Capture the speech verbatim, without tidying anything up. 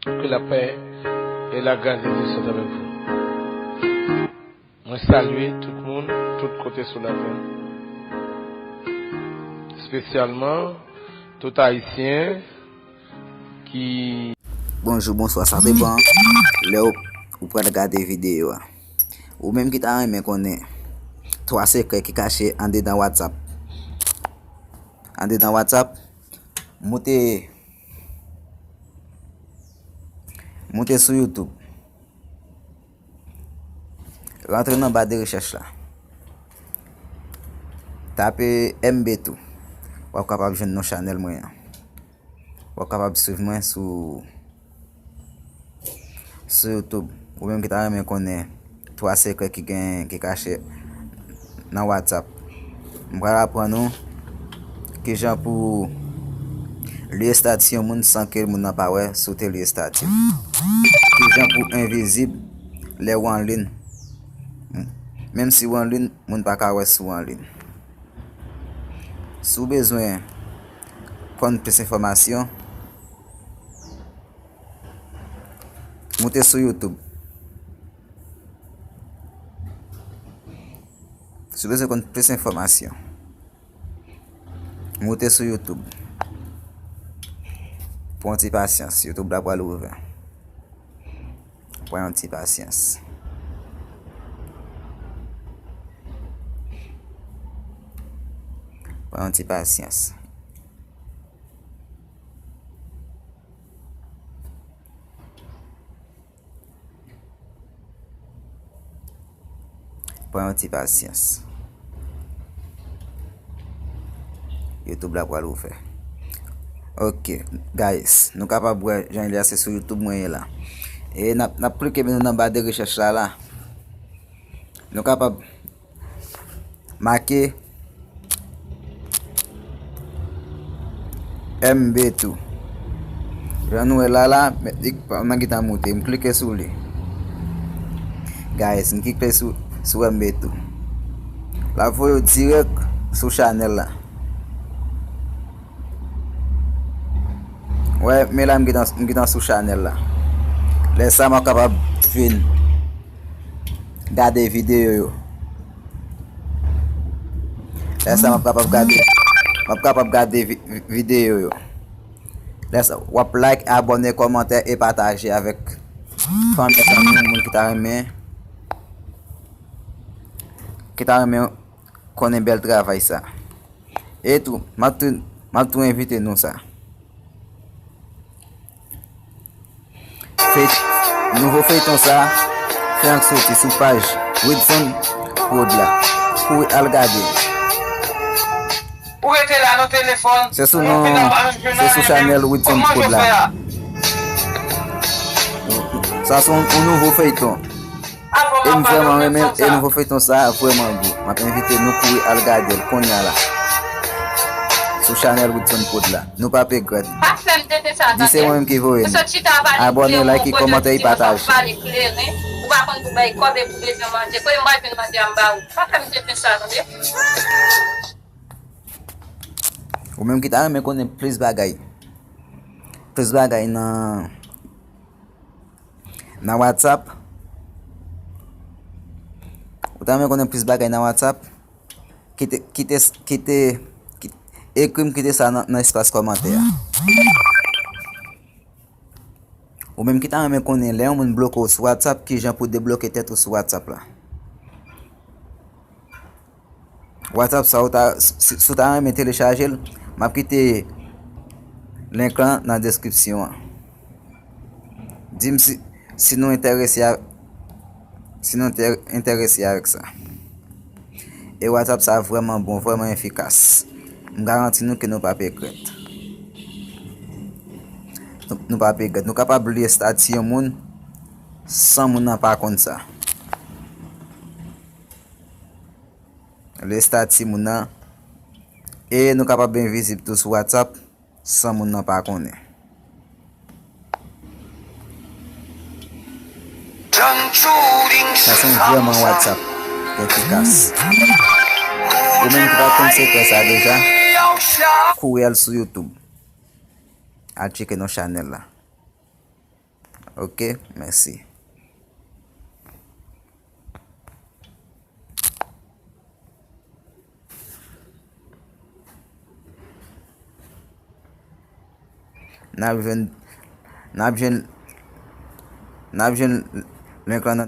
Que la paix et la grâce de Dieu soient avec vous. Mwen salye tout moun, tout kote sou latè. Espesyalman, tout Ayisyen ki Bonjou, bonswa, sa depann lè w, ou pral gade videyo a. Ou menm ki ta renmen konnen twa sekrè ki kache andedan WhatsApp. Andedan WhatsApp, moute, moute sou YouTube. Rantre nan ba de rechèch la. Tape M B tou. W ap kapab jwenn non chanèl mwen an. W ap kapab swiv mwen sou, sou YouTube. Ou menm ki ta renmen konnen twa sekrè ki gen, ki kache nan WhatsApp. M pral aprann ou kijan pou li estati yon moun san ke moun nan pa wè si w te li estati. Kijan pou envizib lè w anliy. Menm si w anliy, moun pa ka wè si w anliy. Si w bezwen konn plis enfòmasyon, moute sou YouTube. Si w bezwen konn plis enfòmasyon, moute sou YouTube. Pran yon ti pasyans, YouTube la pral ouvè. Pran yon ti pasyans. Pran yon ti pasyans. Pran yon ti pasyans. YouTube la pral ouvè. Ok, guys, nou kapab wè jan li a, se sou YouTube mwen ye la. E n ap, n ap klike men nou nan ba de rechèch la, la. Nou kapab make M B tou. Jan nou wè la la, men li pa nan gentan moute. M klike sou li. Guys, m klike sou, sou M B tou. L ap voye w dirèk sou chanèl la. Wè, men la m gentan, m gentan sou chanèl la. Lè sa m ap kapab vin gade videyo yo. Lè sa m ap kapab gade, m ap kapab gade vi-, vi-, videyo yo. Lè sa w ap like, abòne, kòmante e pataje avèk fanmi, zanmi, moun ki ta renmen, ki ta renmen konnen bèl travay sa. E tou, m ap tou, m ap tou envite nou sa. Fey-, nouvo feyton sa fenk soti sou paj Widson Prod la. Kouri al gade. Ou rete la nan telefòn. Se sou non, se sou chanèl Widson Prod la. Sa se yon, yon nouvo feyton. E m vrèman renmen l, e nouvo feyton sa a vrèman gou. M ap envite nou kouri al gade l kounye a la. Sou chanèl Widson Prod la. Nou p ap regrèt. Di se mwen menm ki voye l. Abòne, like, kòmante e pataje. Ou menm ki ta renmen konnen plis bagay. Plis bagay nan nan WhatsApp. Ou ta renmen konnen plis bagay nan WhatsApp? Kite, kite, kite, kite, ekri m, kite sa nan, nan espas kòmantè a. Ou menm ki ta renmen konnen lè yon moun bloke w sou WhatsApp, kijan pou debloke tèt ou sou WhatsApp la. WhatsApp sa ou ta, si, si w ta renmen telechaje l, m ap kite link lan nan deskripsyon an. Di m si, si nou enterese a, si nou enterè-, enterese avèk sa. E WhatsApp sa vrèman bon, vrèman efikas. M garanti nou ke nou p ap regrèt. Nou, nou p ap regrèt. Nou kapab li estati yon moun san moun nan pa konn sa. Li estati moun nan. E nou kapab envizib tou sou WhatsApp san moun nan pa konnen. Sa se yon vrèman WhatsApp efikas. Ou menm ki pa konn sekrè sa deja, kouri al sou YouTube. Al tcheke non chanèl la. Ok, mèsi. N ap jwenn, n ap jwenn, n ap jwenn link lan nan